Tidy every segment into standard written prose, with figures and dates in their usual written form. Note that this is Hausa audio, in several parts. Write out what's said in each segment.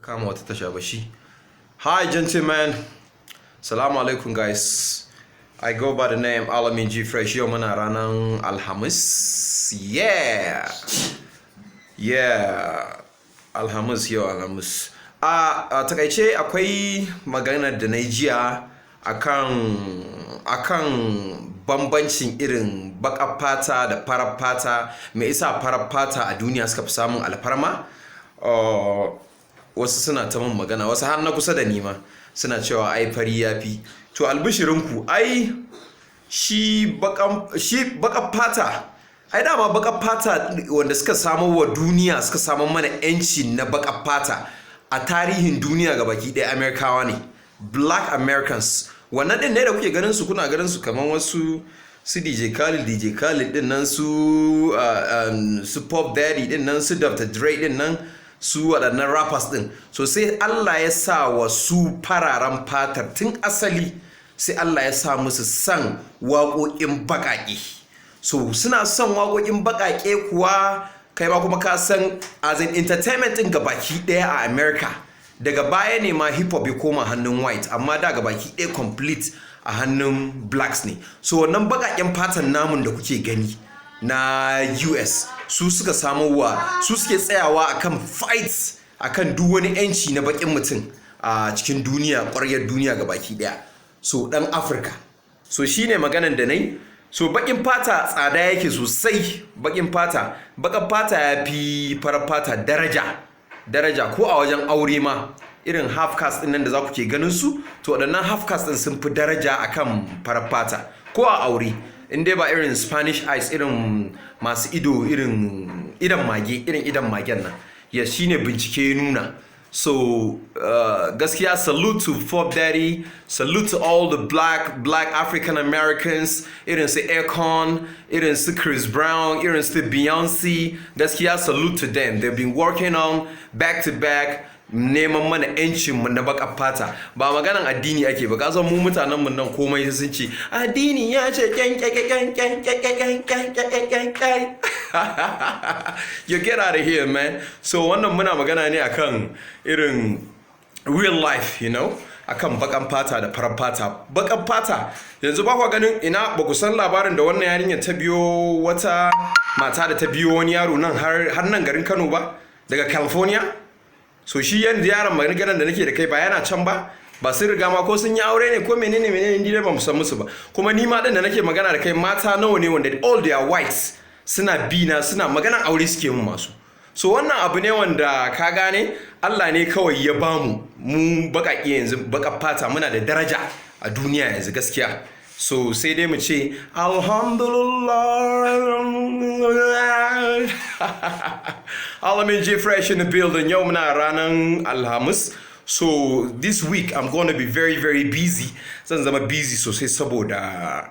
Kama wata tasha ba shi. Hi gentlemen, salamu alaikum guys. I go by the name Alamin G Fresh. Yau muna ranar Alhamis. Yeah, Alhamis, yau Alhamis. A takaice akwai maganar da na yi jiya akan bambancin irin baƙar fata da farar fata. Me isa farar fata a duniya suka fi samun alfarma? Wasu suna ta min magana, wasu har na kusa da ni ma suna cewa ai fari ya fi. To, albishirinku, ai shi baƙar fata, ai dama baƙar fata wanda suka samo wa duniya, suka samo mana 'yanci na baƙar fata a tarihin duniya gabaki ɗaya, Amerikawa ne, Black Americans. Wannan ɗin ne da kuke ganin su, kuna ganin su kamar wasu su DJ Khaled, DJ Khaled din nan, su Pop Daddy din nan, su Dr. Dre din nan, su waɗannan rappers din. So sai Allah ya sa wa su fararen fatar tun asali, sai Allah ya sa musu son waƙoƙin baƙaƙe. So suna son waƙoƙin baƙaƙe kuwa. Kai ma kuma ka san as in entertainment din gabaki ɗaya a America, daga baya ne ma hip hop ya koma hannun white, amma da gabaki ɗaya complete a hannun blacks ne. So wannan baƙaƙen fatan namun da kuke gani na US, su suka samu wa, su suke tsayawa akan fights akan duk wani yanci na baƙin mutum a cikin duniya, ƙwaryar duniya gabaki ɗaya. So ɗan Afirka, so shine maganan da nai. So baƙin fata tsada yake sosai. Baƙin fata, baƙar fata ya fi farar fata daraja, daraja ko a wajen aure ma. Irin half caste din nan da za ku ke ganin su, to waɗannan half caste din sun fi daraja akan farar fata ko a aure, in dai ba irin Spanish eyes, irin masu ido irin idan mage, irin idan magen nan. Ya shine bincike ya nuna. So gaskiya, salute to Puff Daddy, salute to all the black African Americans, irin su Akon, irin su Chris Brown, irin su Beyonce. Gaskiya, salute to them. They've been working on back to back neman mana yancin mu na baƙar fata. Ba maganan addini ake ba. Kasan mu mutanen mu nan komai sun ce addini ya ce kyan kyan kyan kyan kyan kyan kyan kyan kyan kyan. You get out of here, man. So wannan muna magana ne akan irin real life akan bakan fata da farar fata. Bakan fata yanzu ba kwa ganin ina, ba ku san labarin da wannan yarinyar ta biyo, wata mata da ta biyo wani yaro nan har nan garin Kano ba daga California? So shi yanzu yaron, maganar da nake da kai, ba yana can ba, ba sun riga ma ko sun yi aure ne ko menene menene, ni dai ba mu san musu ba. Kuma ni ma din da nake magana da kai, mata nawa ne wanda all they are whites suna bi na, suna maganan aure suke mun masu. So wannan abu ne wanda ka gane Allah ne kawai ya bamu mu baƙaƙe. Yanzu baƙar fata muna da daraja a duniya yanzu gaskiya. So sai dai mu ce alhamdulillah. Alamin G Fresh in the building. Yau muna ranar Alhamis. So this week I'm gonna be very very busy. Zan zama busy sosai saboda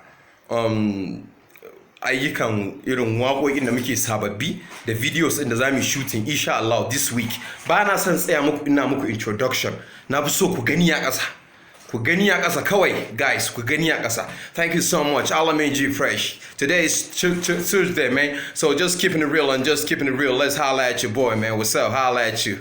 ayyukan irin waƙoƙin da muke sababbi da videos ɗin da za mu shooting insha Allah this week. Ba na son tsaya muku ina muku introduction. Na fi so ku gani a ƙasa, ku gani a ƙasa kawai guys, ku gani a ƙasa. Thank you so much. Alamin G Fresh. Today is Tuesday, man. So just keeping it real and just keeping it real. Let's holla at your boy, man. What's up? Holla at you.